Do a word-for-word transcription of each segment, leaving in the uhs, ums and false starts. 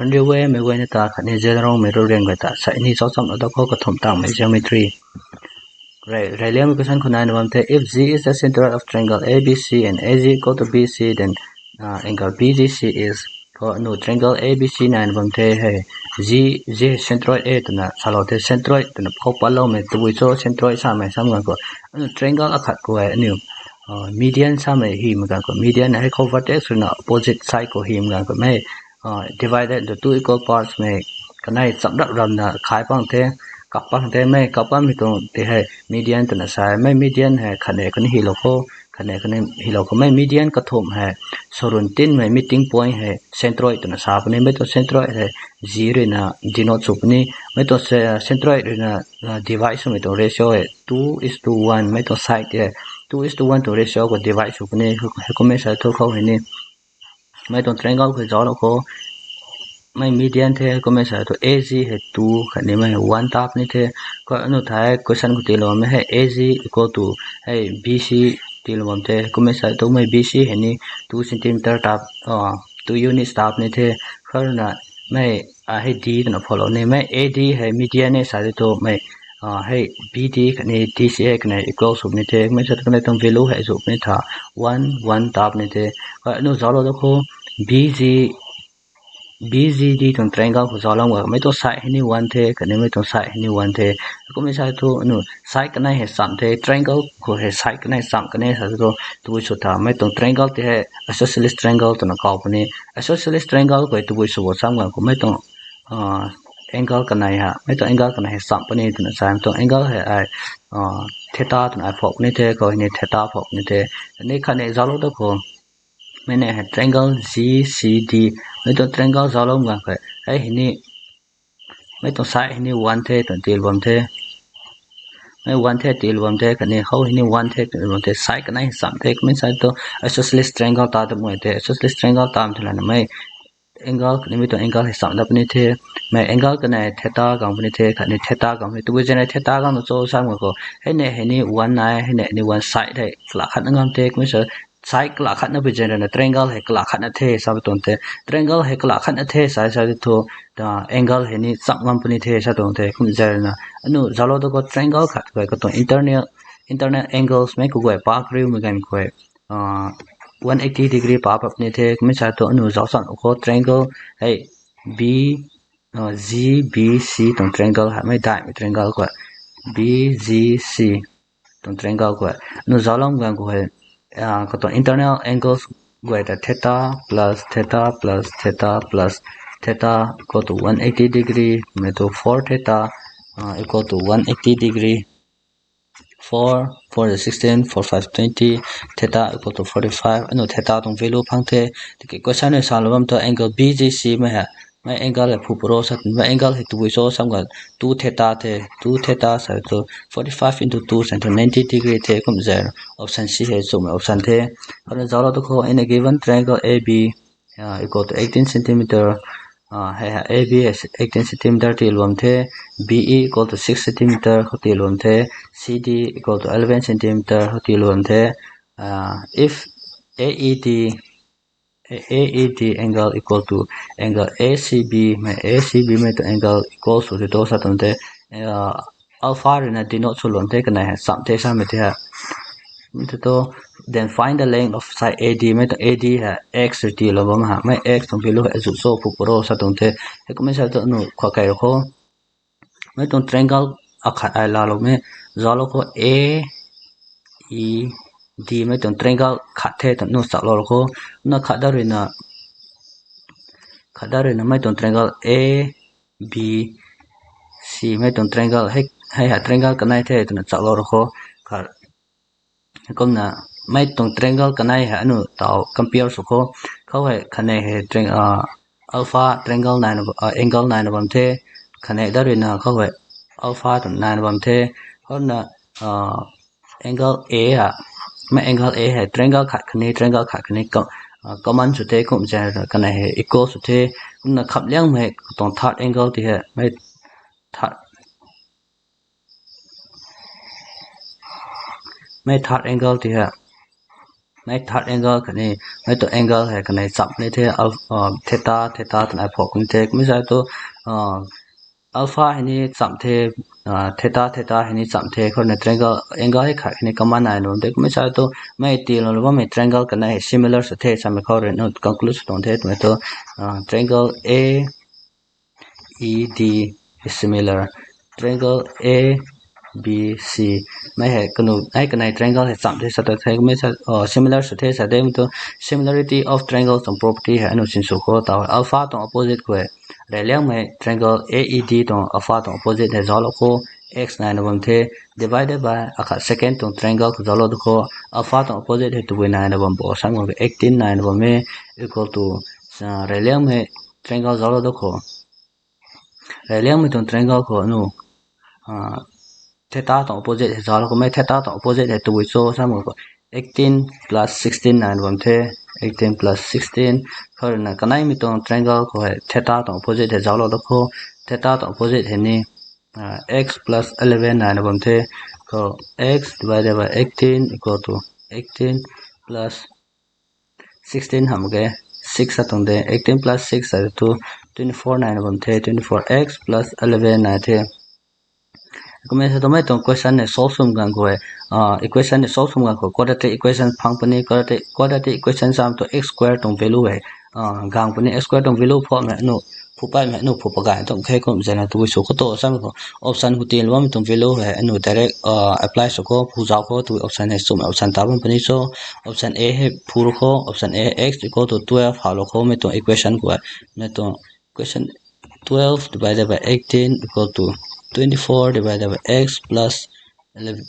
Andrew Wei mei guayna ta khatni Zeliangrong mei rui riang guay ta sa ni zauc chamlou dat khou kathumh tangmei geometry. Rey, rey liangmei question khou naina bam the, if Z is the centroid of triangle A B C and A Z equal to B C, then uh, angle B G C is. Khou nu triangle A B C naina bam the hei, Z, Z centroid e twna salou the, centroid twna khou patloumei tabui cho centroid samei sam ganv khou, anu triangle akhat khou hei aniu uh, median samei hymei ganv khou, median hei khou vertex ruina opposite side khou hymei ganv khou mei uh, divided into two equal parts mei kanei chap rap ramna khai pang the, kap pang the, mei kap pammei tuang ti hei median twna sa e. Mei median hei khatni khatni hylou khou, khatni khatni hylou khou, mei median kathumh hei sarun tinmei meeting point hei centroid twna sa puni. Mei tuang centroid hei Z ruina denote sw puni. Mei tuang ce-, centroid ruina uh, divide swmei tuang ratio hei two is to one, mei tuang side hei two is to one tuang ratio khou divide sw puni. Heikumna sa thu khou hei ni mei tuang triangle khou zauclou khou, mei median the, heikumna sa thu A Z hei two khatni mei one ta puni the. Khou anu thei question khou tiilou bammei hei A Z equal to hei B C tiilou bam the. Heikumna sa thu mei B C hei ni two centimeter ta, uh, two units ta puni the. Khou ruina mei uh, hei D twna phoulou ni, mei A D hei median e sa di thu mei uh, hei B D khatni D C hei kanei equal sw puni the. Mei sa thu kanei tuang value hei zu puni tha, one, one ta puni the. Khou anu zauclou dat khou B G, B G D tuang triangle khou zauclou ga mei tuang side hei ni one the, khatni mei tuang side hei ni one the. Heikumna sa thu anu side kanei hei cham the, triangle khou hei side kanei cham kanei sa thu tabui sw tha, mei tuang triangle ti hei isosceles triangle twna kau puni. Isosceles triangle khou tabui sw bo sam ganv khou mei tuang uh, angle kanei ha, mei tuang angle kanei hei cham puni twna sa e. Mei tuang angle hei ai uh, theta twna ai phou puni the, khou hei ni theta phou puni the. Ni khatni zauclou dat khou mei ni hei triangle G C D, mei tuang triangle zauclou ganv khou hei hei ni mei tuang side hei ni one the twna tiilou bam the. Mei one the tiilou bam the, khatni khou hei ni one the tiilou bam the, side kanei cham the. Heikumna sa thu isosceles triangle ta dat mei the, isosceles triangle ta mei thu lana mei angle khatni mei tuang angle hei cham dat puni the. Mei angle kanei theta gang puni the, khatni theta gang puni. Tabui zaeng rui theta gang na cho sam ganv khou hei ni hei ni one nai, hei ni hei ni one, side hei kalam khatna ngam the. Kumna sa side kalam khatna pui zaeng ruina triangle hei kalam khatna the sa tuang the. Triangle hei kalam khatna the sa, sa di thu angle hei ni cham ngam puni the sa tuang the. Kumna zaeng ruina anu zauclou dat khou triangle khat khou katuang internal, internal angles mei kaguay pa kariumei ganv khou uh, one eighty degree pa pat puni the. Kumna sa thu anu zauc chamlou khou triangle hei B, uh, G B C tuang triangle hei mei daihmei triangle khou B G C tuang triangle khou anu zauclou ganv khou hei uh, katuang internal angles guay ta theta plus theta plus theta plus theta equal to one eighty degree, mei tu four theta uh, equal to one eighty degree. Four, four is sixteen, four five twenty, theta equal to forty-five. Anu theta tuang value phang the. Tiki question hei salou bam thu angle B G C mei hei, mei angle hei phu paro sa, mei angle hei tabui cho sam ganv two theta the, two theta sa thu forty-five into two sa thu ninety degree the. Kumna zaeng option C hei chumei option the. Khouna zauclou dat khou in a given triangle A B uh, equal to eighteen centimeter, uh, hei, hei A B hei eighteen centimeter tiilou bam the, B E equal to six centimeter khou tiilou bam the, C D equal to eleven centimeter khou tiilou bam the. Uh, if A E D, A E D angle equal to angle A C B, mei A C B mei tuang angle equal sw di thu sa tuang the, uh, alpha ruina denote sw lou the, kanei hei cham the samei the ha. Mei tu thu, then find the length of side A D, mei tuang A D hei x rui tiilou bam ha, mei x tuang value hei zu cho phu paro sa tuang the. Heikumna sa thu anu khou kai rou khou mei tuang triangle akhat ai laalou mei, zauclou khou A E D mei tuang triangle khat the twna nu chaklou rou khou, na khat dat ruina, khat dat ruina mei tuang triangle A B C mei tuang triangle hei, hei hei triangle kanei the twna chaklou rou khou, khat Kumna mei tuang triangle kanei hei anu taw compare sw khou, khou hei khatni hei triang-, ah, alpha triangle naina, ah, angle naina bam the, khatni dat ruina khou hei alpha twna naina bam the, khouna, ah, angle A ha, mei angle A hei triangle khat khatni triangle khat khatni co-, ah, common sw the, kum zaeng khatni hei equal sw the, kumna khap liangmei tuang third angle ti hei mei third mei third angle ti hei Mei third angle khatni, mei tuang angle hei kanei chamh ni the, al-, uh, theta, theta twna phuak ni the. Kummei sa tu, uh, alpha hei ni chamh the, uh, theta, theta hei ni chamh the. Khou rui na triangle, angle hei khat hei ni common naina bam the. Kummei sa tu, mei tiilou bammei triangle kanei hei similar sw the, samei khou rui na conclude sw tuang the, twmei tu, uh, triangle A E D is similar. Triangle A B C. Mei hei kanu, hei kanei triangle hei chamh the sa ta the, kummei sa, uh, similar sw the sa de, mi tu similarity of triangle tuang property hei anu sinsw khou tau. Alpha tuang opposite khou hei, reyliangmei triangle A E D tuang alpha tuang opposite hei zauclou khou x naina bam the, divided by akhat second tuang triangle khou zauclou tu khou alpha tuang opposite hei tabui naina bam bo, samei khou eighteen naina bam e, equal to, uh, reyliangmei triangle zauclou tu khou, reyliangmei tuang triangle khou anu, uh, theta tuang opposite hei zauclou khou, mei theta tuang opposite hei tabui cho, samei khou eighteen plus sixteen naina bam the, eighteen plus sixteen. Khou rui na kaneimei tuang triangle khou hei theta tuang opposite hei zauclou tu khou, theta tuang opposite hei ni, uh, x plus eleven naina bam the, khou x divided by eighteen equal to eighteen plus sixteen hamh ge, six sa tuang de, eighteen plus six sa tu twenty-four naina bam the, twenty-four x plus eleven nai the. Kummei sa tu mei tuang question ni solve swm ganv khou hei, uh, equation ni solve swm ganv khou quadratic equation phang puni, quadratic, quadratic equation sam tu x square tuang value hei, uh, gang puni, x square tuang value phuamei anu, phu patmei anu phu pagay tuang khe kum zena tabui sw khou tu, samei khou option hu tiilou bammei tuang value hei anu direct, uh, apply sw khou, phu zauc khou, tabui option hei swmei option ta bam puni cho, option A hei phu rou khou, option A x equal to twelve halou khou, mei tuang equation khou hei, mei tuang equation twelve divided by eighteen equal to twenty-four divided by x plus eleven,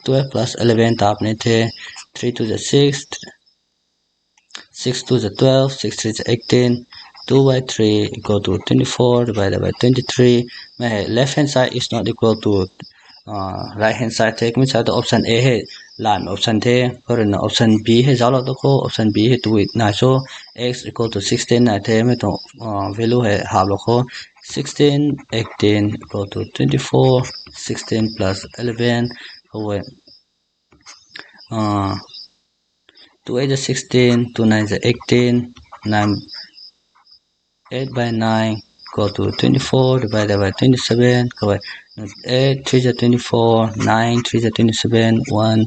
twelve plus eleven ta puni the, three two za six, six two za twelve, six three za eighteen, two by three equal to twenty-four divided by twenty-three. Mei hei left hand side is not equal to, uh, right hand side the. Kummei sa tu option A hei laan option the. Khou rui na option B hei zauclou tu khou, option B hei tabui nai cho, x equal to sixteen nai the, mei tuang, uh, value hei haplou khou, sixteen, eighteen equal to twenty-four, sixteen plus eleven, khou hei, uh, two eight za sixteen, two nine za eighteen, nine, eight by nine equal to twenty-four divided by twenty-seven, khou hei, eight three za twenty-four, nine three za twenty-seven, one,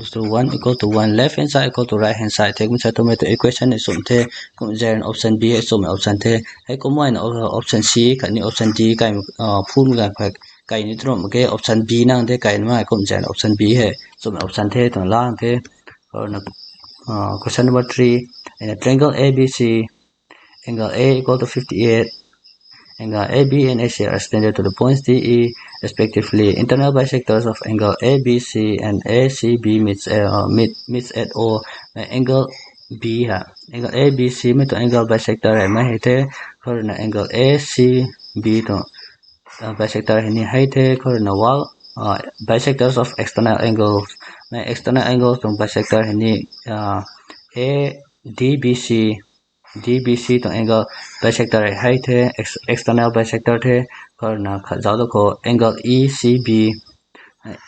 so one equal to one, left hand side equal to right hand side the. Kummei sa tu mei tuang equation ni swm the, kum zena option B hei swmei option the. Hei kumna option C khatni option D kai, uh, phumei ganv khou kai ni tu mak ge, option B nang the, kai ni mei kum zena option B hei swmei option the tuang lang the. Khou rui na, uh, question number three, in a triangle A B C, angle A equal to fifty-eight, angle A B and A C are extended to the points D E respectively. Internal bisectors of angle A B C and A C B meets, uh, meet, meets at O. Mei angle B ha, angle A B C mei tuang angle bisector hei mei hei the, khou rui na angle A C B tuang, uh, bisector hei ni hei the, khou rui na wall, uh, bisectors of external angles. Mei external angles tuang bisector hei ni, uh, A D B C, D B C tuang angle bisector hei hei the, ex-, external bisector the. Khou rui na khat zauc tu khou angle E C B,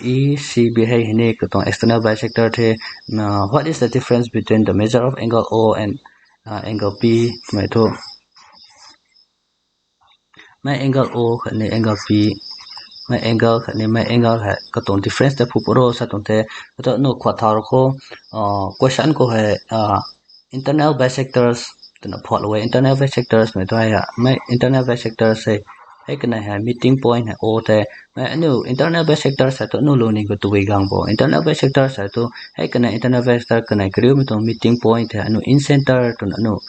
E C B hei hei ni katuang external bisector the. Na, what is the difference between the measure of angle O and, uh, angle P? Twmei thu, mei angle O khatni angle P, mei angle khatni mei angle hei katuang difference tei phu paro sa tuang the. Katu nu khat thau rou khou, uh, question khou hei, uh, internal bisectors twna phuatlou e. Internal bisectors mei thu hei ha, mei internal bisectors hei, hei kanei hei meeting point hei O the. Mei aniu internal bisectors hei tu aniu lungning khou tabui gang bo. Internal bisectors hei tu hei kanei internal bisector kanei kariumei tuang meeting point hei aniu incenter twna aniu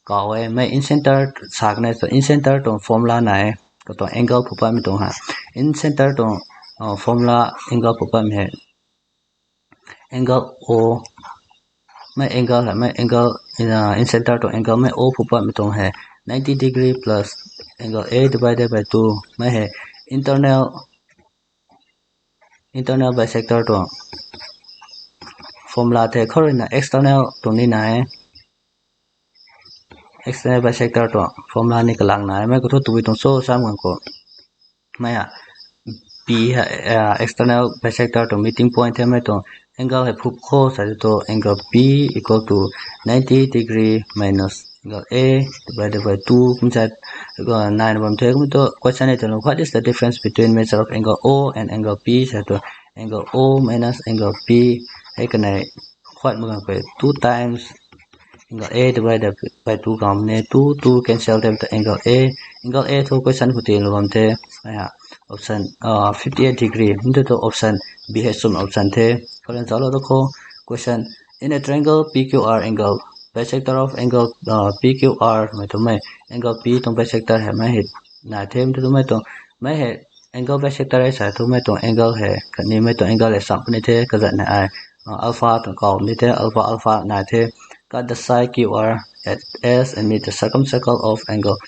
kau e. Mei incenter sa kanei tu incenter tuang formula nai e. Katuang angle phu patmei tuang hei, incenter tuang, uh, formula angle phu patmei hei angle O, mei angle hei, mei angle, uh, incenter tuang angle mei O phu patmei tuang hei ninety degree plus angle A divided by two. Mei hei internal, internal bisector tuang formula the. Khou rui na external tuang ni nai e. External bisector tuang formula ni kalang nai e. Mei khou thu tabui tuang cho sam ganv khou, mei ha, P hei, uh, external bisector tuang meeting point the, mei tuang angle hei phup kho sa tu angle P equal to ninety degree minus angle A divided by two kum sa nai na bam the. Kum tu question hei tu, what is the difference between measure of angle O and angle P sa tu, angle O minus angle P hei kanei khuat mak ganv khou two times angle A divided by two kam ne, two two cancel the, angle A, angle A thu question khou tin lou bam the. Option fifty eight degree, mtu thu option B hei chum option the. Khou rui zauclou da kho, question, in a triangle P Q R, angle bisector of angle P Q R mei tu mei angle P tuang bisector hei mei hei nai the, mtu tu mei tuang mei hei angle bisector hei sa tu mei tuang angle hei khatni mei tuang angle hei cham puni the, kazat nai ai alpha tuang kau ni the, alpha alpha nai the. Cut the side Q R at S and meet the circumcircle of angle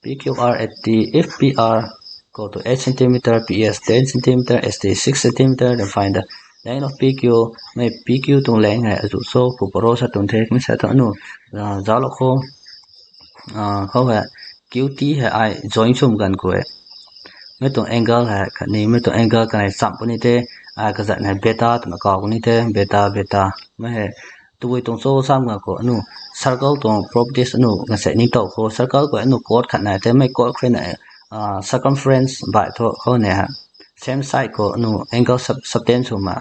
P Q R at T. If P R equal to eight centimeter, P S ten centimeter, S T six centimeter, then find the length of P Q. Mei P Q tuang length hei azu so pu paro sa tuang the, mi sa tu anu zauclou kho. Khou hei Q T hei ai join sw ganv khou e, mei tuang angle hei khatni mei tuang angle kanei cham puni the, ai kazat nai beta twna kau puni the, beta beta. Mei hei tugui tuang cho sam ganv khou anu circle tuang properties anu ngasek ni tow kho, circle khou anu chord khat nai the, mei chord khou na circumference bai thu khou ne same side khou anu angle subtend sw ma,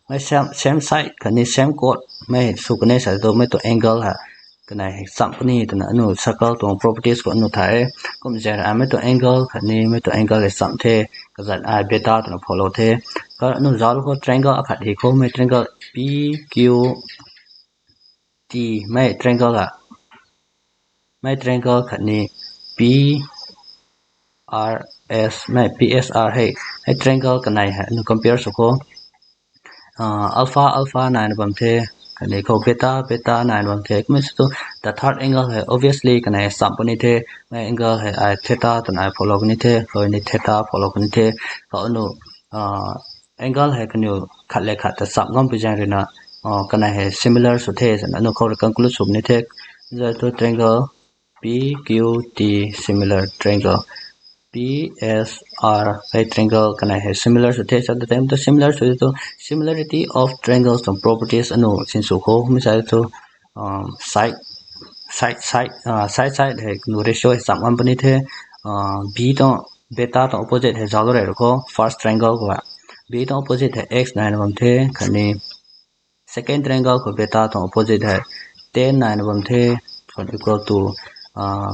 mei same side khatni same chord mei sw kani sa tu mei tuang angle hei kanei hei cham puni twna anu circle tuang properties khou anu thay e. Kum zan a mei tuang angle khatni mei tuang angle hei cham the, kazat ai beta twna phoulou the. Kha anu zauclou kho, triangle akhat hei khou mei triangle P Q T mei triangle a mei triangle khatni P R S mei P S R hei, hei triangle kanei hei anu compare sw kho. Alpha alpha nai na bam the, khatni khou beta beta nai na bam the, kumei sa tu the third angle hei obviously kanei cham puni the, mei angle hei ai theta twna ai phoulou puni the, khou ni theta phoulou puni the. Khou anu angle hei kaniw khat le khat ta cham ngampui zaeng rui na kanei hei similar sw the sana anu khou rui conclude sw puni the. Zai tu triangle P Q T similar triangle, P S R hei triangle kanei hei similar sw the sa tu, time tu similar sw tu similarity of triangles tuang properties anu sinsw kho, mi sa tu side side side hei kaniw ratio hei cham ngam puni the. B tuang, beta tuang opposite hei zauclou rey ru kho, first triangle khou hei B tuang opposite hei x nai na bam the, khatni second triangle khou beta tuang opposite hei tan nai na bam the, khou equal to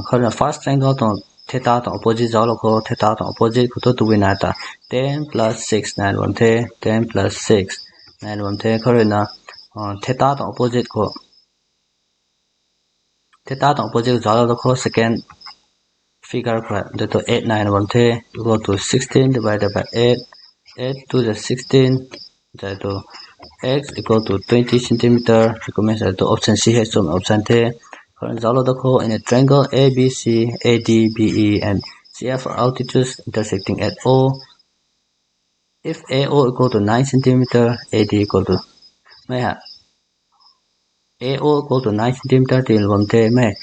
khou na first triangle tuang theta tuang opposite zauclou kho, theta tuang opposite khou tu tugui nai ta ten plus six nai na bam the, ten plus six nai na bam the. Khou rui na theta tuang opposite khou theta tuang opposite zauclou da kho, second figure khou de tu eight nai na bam the, equal to sixteen divided by eight, eight two the sixteen, zai tu x equal to twenty centimeter, recommend zai tu option C hei chum option the. Khou zauclou da kho, in a triangle A B C, A D, B E and C F are altitudes intersecting at O. If A O equal to nine centimeter, A D equal to mei hei A O equal to nine centimeter tin bam the, mei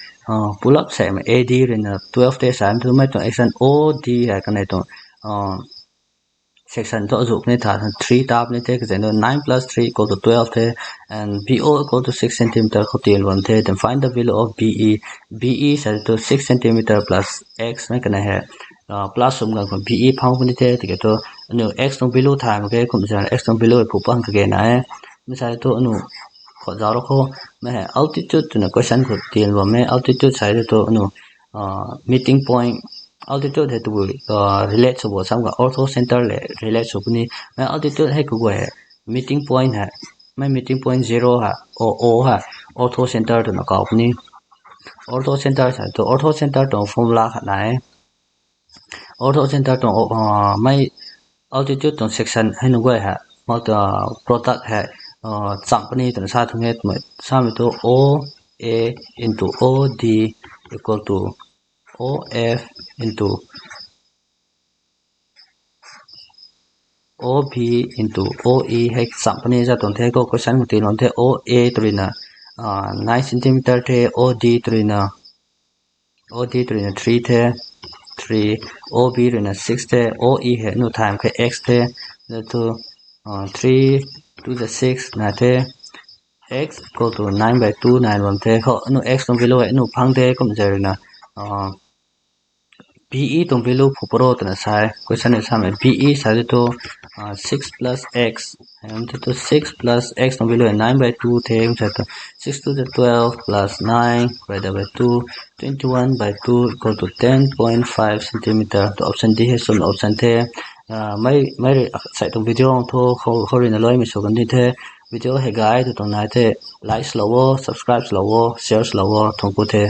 pull up sei mei A D rui na twelve the sa tu, mei tuang action O D hei kanei tuang section thu azu ni tha three tap ni the, kazan tu nine plus three equal to twelve the, and B O equal to six centimeter khou tin bam the. Then find the value of B E. B E sa tu six centimeter plus x mei kanei hei plus sw ganv khou B E phang puni the, tiki tu aniu x tuang value thay mak ge, kum zan x tuang value phu pang kage na e. Mi sa tu aniu khou zauclou kho, mei hei altitude twna question khou tin bam e, altitude sa tu aniu meeting point, altitude hei tu relate sw bo sam kha orthocenter le relate sw puni. Mei altitude hei kaguay hei meeting point hei, mei meeting point zero hei, O, O hei orthocenter twna kau puni. Orthocenter sa tu orthocenter tuang formula khat nai e. Orthocenter tuang mei altitude tuang section hei nu guay hei, product hei cham puni twna sa thung e twmei samei tu O A into O D equal to O F into O B into O E hei cham puni za tuang the. Khou question khou tin bam the, O A tu rui na nine centimeter the, O D tu rui na, O D tu rui na three the, three, O B rui na six the, O E hei nu thay mak khe x the, tu three two the six nai the, x equal to nine by two nai bam the. Khou anu x tuang value hei anu phang the, kum zai ruina, uh, P E tuang value phu paro twna sai. Question hei samei P E sai tu, uh, six plus x. Hei tu tu six plus x tuang value hei nine by two the, kum sai tu six two the twelve plus nine by the by two, twenty one by two equal to ten point five centimeter. Tu option D hei sum option the. Uh, mei mei rui sai tuang video thu khou khou ruina loi mei sw kan di the. Video hei gay tu tuang nai the, like lou o, subscribe lou o, share lou o, thangc ku the.